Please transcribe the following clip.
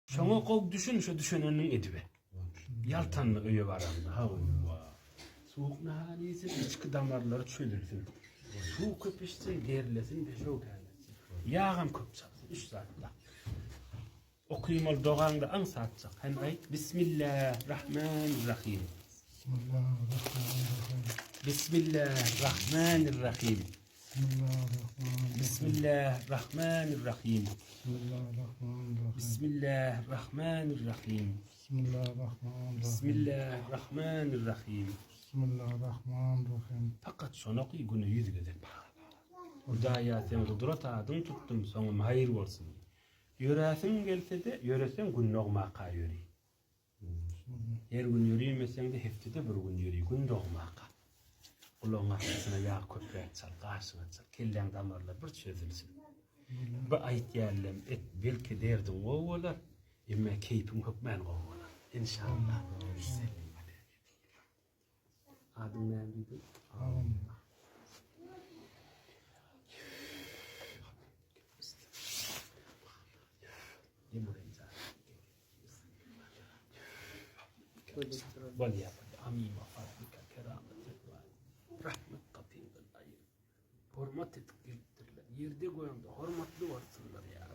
Şoňa gowy düşün, şo düşüneniň edibe. Ýaltanma öýe baranda, hawa. Suwuk nahar iýsin, içki damarlary çözülsin. Suw köp içsin, derlesin, peşew känetsin. Ýagam köp çalsyn, üç zatda. Okymaly dogaňda aňsatjak. Hany aýt, Bismillah Rahman Rahim. Bismillah Rahman Rahim. Bismillah Rahman Rahim. Bismillah Rahman Rahim. Bismillah Rahman Rahim. Bismillah Rahman Rahim. Fakat şony oky güne 100 gezek. Hudaýa sen gudrat adyň tutdum, soňum haýyr bolsun. Ýöräsiň gelse-de, ýöreseň gün dogmaka ýöri. Her gün ýörimeseň-de hepdede bir gün ýöri, gün dogmaka. Gulagyň arkasyna ýag köpräk çal, gaşyňa çal, kelläň damarlary bir çözülsin. Bu aýtýanlam et, belki derdiň gowy bolar, emma keýpiň hökmän gowy bolar. Enşalla. Adyň näme diýdiň? Bolýar, bolýar. Amima fadlika keramet Rahmet gapyňdan aýyr. Hormat edip gelipdirler. Ýerde goýaňda hormatly bolsunlar ýa.